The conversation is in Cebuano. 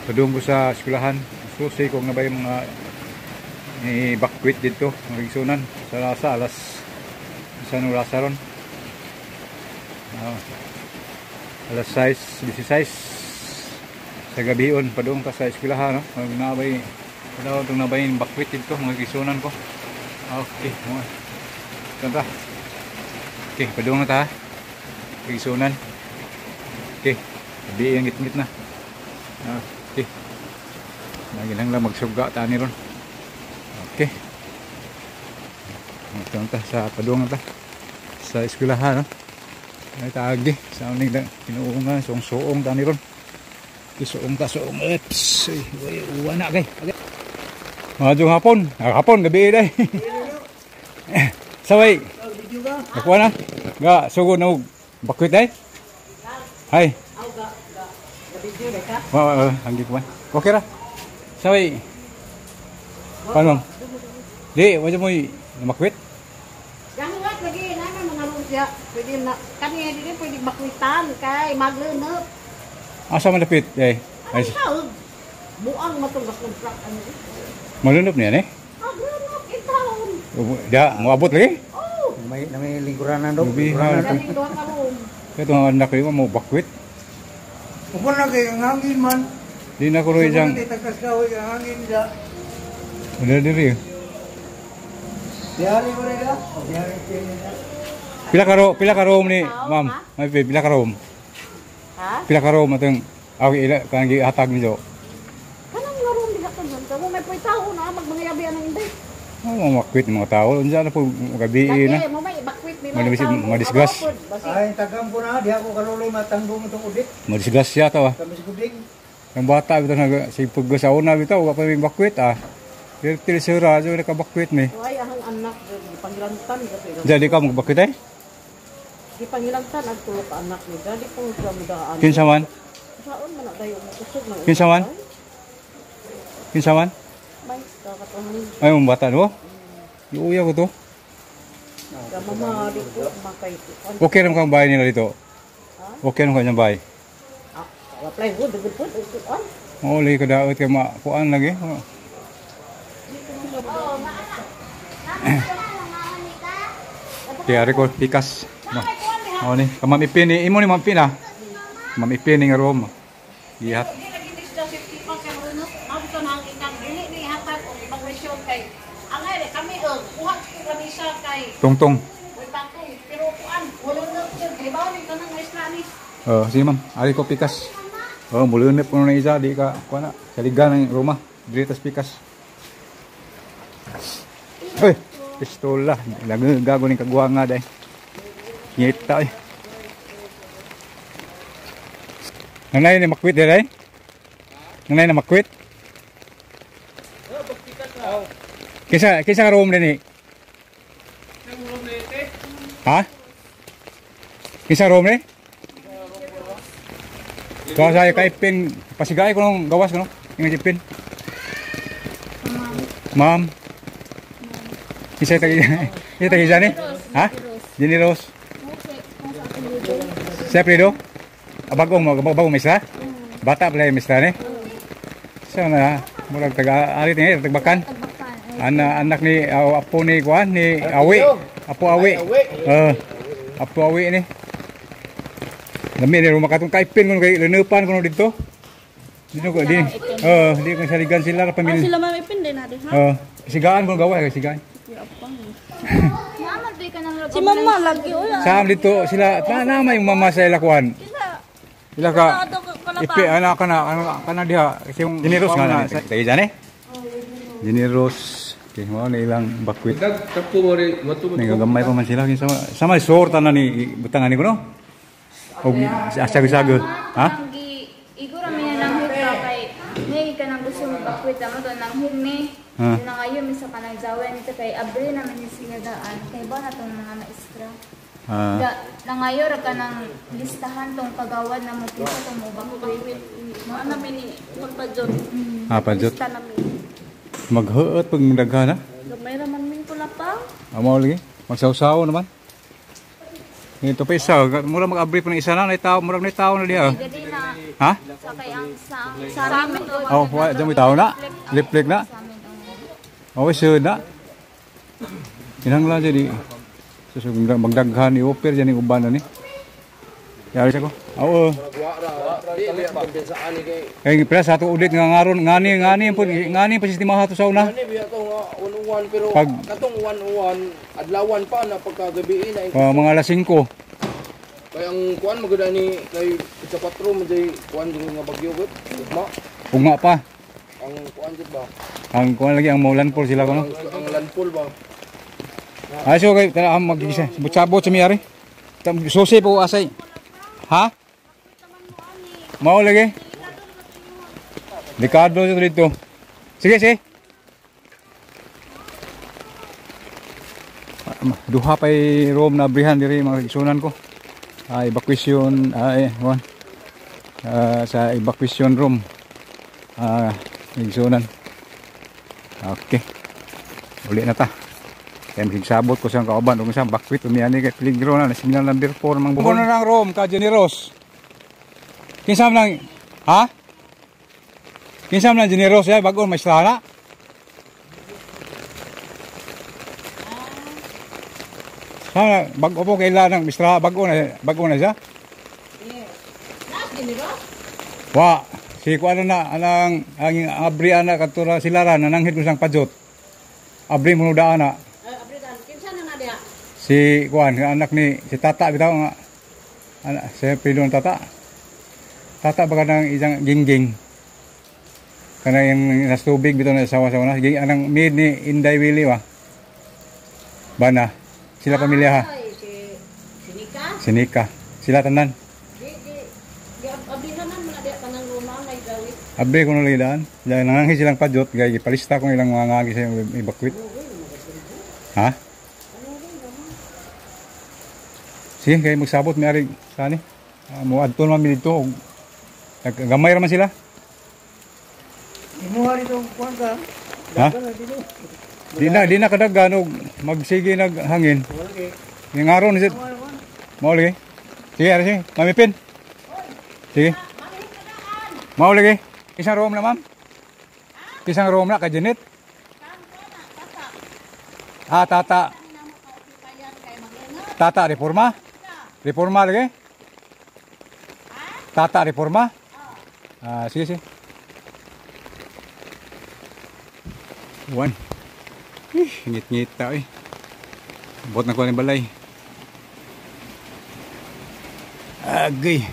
Padung ko sa eskwelahan. Susi kung na ba yung mga ni-bakwit dito, mga igsunan. Sa rasa, alas isa nung rasa ron. Alas 6:16 sa gabion, padung ka sa eskwelahan, no? Mag nabay, wala itong nabay yung bakwit dito, mga igsunan ko. Okay, mga. Ito ta. Okay, padung na ta. Igsunan. Okay, gabi ang ngit-ngit na. Okay. Lagi lang lang magsuga ta ni ron. Okay. Ito ta sa padung na ta. Sa eskwelahan, no? Ay taagi sa uning lang tinuungan suong suong ta ni ron. Okay, suong ta suong. Eps. Ay, uwa na kay. Maadjong hapon. Ah, hapon gabi day. Saway. Nakuha na. Ga sugod na og bakwit day. Hay. Oh, hanggi ko man. Okay ra. Saway. Paano? Di, wala mo makwit? Yang wat lagi na mga siya. Pwede na kani dili pwede bakwitan kay maglunop. Asa man dapit? Eh. Ay, buang matong contract ano. Malunop niya ni? Maglunop itaon. Da, moabot lagi? Oh, May lingkuranan daw. Gabi, ha. galing duha ka room. Kaya itong anak ko mo bakwit. Upo na kay ang hangin man. Di na ko rin siyang Di tagkas kahoy ang hangin da. Wala diri. Diyari mo rin da. Diyari na. Pila ka room ni, ma'am? May pila ka room? Ha? Pila ka room atong okay ila kanang gihatag ninyo. Kanang nga room diha ka dyan. Kamo may puy tao na magmangayabi anang hindi. Oh, makwit ng mga tao. Unsa na po gabi na. Lagi mo may bakwit nila. Madisgas. Ay tagam ko na di ako kaluloy matanggong itong udit. Madisgrasya to ah. Kami sa guding. Ang bata bitaw nag sipag sa una bitaw wa pa may bakwit ah. Pero tilisura so nakabakwit mi. Ay ahang anak gipangilantan gato. Jadi ka magbakwit ay? Gipangilantan ang tulo ka anak ni dali ko sa mudaan. Kinsa man? Saon man na dayo mo kusog na. Kinsa man? Kinsa man? May kakatuhan. Ay mong bata no? Iuya ko to. Ga mama di ko makay. Okay ra kang bahay nila dito. Okay ra kanyang bahay. Ah, wala plywood good pud kuan. Oo, lagi kadaot kay ma kuan lagi. Oh. Kaya ko pikas. No. Oh ni, kamam ipin ni imo ni ma'am Pin ah. Ma'am Ipin ni nga room. Gihat. Di lagi ni siya 50 pa kay Bruno. Mao to nang ikang dili ni hatag og ibang version kay angay kami og kuha ko lamisa kay Tungtong. Uy pangkong pero kuan mulunok jud halimbawa ni kanang isla ni. Oh, sige ma'am, ari ko pikas. Oh, mulunip ko na isa di ka kuan na. Saligan ng Roma. Dili tas pikas. Uy, pistola. Lagi gago ning kagwa nga day. Ngita eh. Nanay ni makwit day. Nanay na makwit. Kinsa kinsa ka room dinhi? Ha? Kinsa room ni? Kaya saya kaipin pasigay ko nung gawas ko no. Ingat ipin. Ma'am. Kinsa tagi kinsa tagi ni? Ha? Jenny Rose. Sa Fredo? Bagong bagong misa? Bata pala yung misa ni? Sa na murag taga ari ni tagbakan. Ana anak ni apo ni kuan ni Awi. Apo Awi. Apo Awi ni. Lami ni rumah katong kaipin kuno kay lunupan kuno didto. Dito ko di. Di ko saligan sila ra pamilya. Sila ma'am ipin din natin ha. Sigaan kuno gawa kay sigaan. Si mama lagi oy. Sa dito sila na may mama sa ila kuan. Ila ka ipi anak kana kana diha kasi yung Generous nga na tayo dyan eh. Generous. Okay, mao na ilang bakwit. Nagagamay pa man sila kinsa sama sort na ni butangan ni kuno. Og sago-sago. Ha? Igor ra mi nang ka kay nay kanang gusto mo bakwit amo to nang ni. Na ngayon mi sa kanang jawen nito kay abri naman ni siya daan kay ba na tong mga maestra. Nangayo ra kanang listahan tong kagawad na mo kinsa tong mo bakwit. Mao na mi ni pagpajot. Ah, pajot. Lista na mi. Maghuot pag daghan ha. Gamay ra man min pula pa. Amo lagi. Magsawsaw naman. Ito pa isa, mura mag-abri pa ng isa na, nay tao, murag nay tao na diha. Dili na Ha? Sa kay ang sa amin. Oh, wa dyan mo tao na. Liplik na. Sa amin. Oh. Oh, sure na. Kinahanglan dyan eh. Susug magdaghan ni offer dyan yung uban na ni. Yari siya ko. Oo. Kay pala sa ato ulit nga ngaron ngani ngani po ngani pa sistema hato sa una. Ani biya to nga 1-1 pero katong 1-1 adlawan pa na pagkagabi na Mga alas 5. Kay ang kuan magud ani kay sa 4 man jay kuan nga bagyo gud. Ugma. Ugma pa. Ang kuan jud ba? Ang kuan lagi ang maulan po sila kuno. Ang landfall ba? Ay so kay tara ang magigisa. Sabot-sabot sa miyari. Susi po asay. Ha? Mao lagi. Delikado dito. Sige, sige. Duha pa'y room na abrihan diri mga igsunan ko. Evacuation sa evacuation room. Igsunan. Okay. Uli na ta. Kaya magsabot ko siyang kauban ug isang bakwit umiyani kay peligro na signal number 4 mang buhol. Kuno ng room ka generous. Kinsa man lang ha? Kinsa man lang generous ya bag-o may sala. Ha, bag-o po kailan ng mistra bag-o na siya. Yes. Nas generous? Wa, si kuan na anang ang abri ana katura silaran nananghid ko siyang pajot. Abri mo daan na. Abri daan kinsa na nga diha? Si kuan anak ni si Tata bitaw nga anak si pilo ng Tata. Tata ba kanang isang gingging. Kanang yung nas tubig bitaw na sawa-sawa na ging anang mid ni Inday Willie wa. Bana sila pamilya ha. Ay, si Nika. Si Nika. Sila tanan. Di abrihanan mo na diha tanang ruma may gawit. Abri ko nung daan. Dahil nanganghi silang pajot gay gipalista ko ilang mga ngagi sa evacuate. Ha? Sige, kay magsabot may ari sani. Mo adto man mi dito. Gamay ra man sila. Imuha dito kuan ka. Ha? Di na kadaghan og magsige nag hangin. Yung aron ni mao lagi. Sige, ari sige. Mamipin. Sige. Mao lagi. Isang room na, ma'am. Isang room na kay Janet. Ah, tata. Tata reforma? Reforma lagi? Tata reforma? Ah, sige, sige. One. Ih, ngit-ngita eh. Bot na ko ni balay. Agay.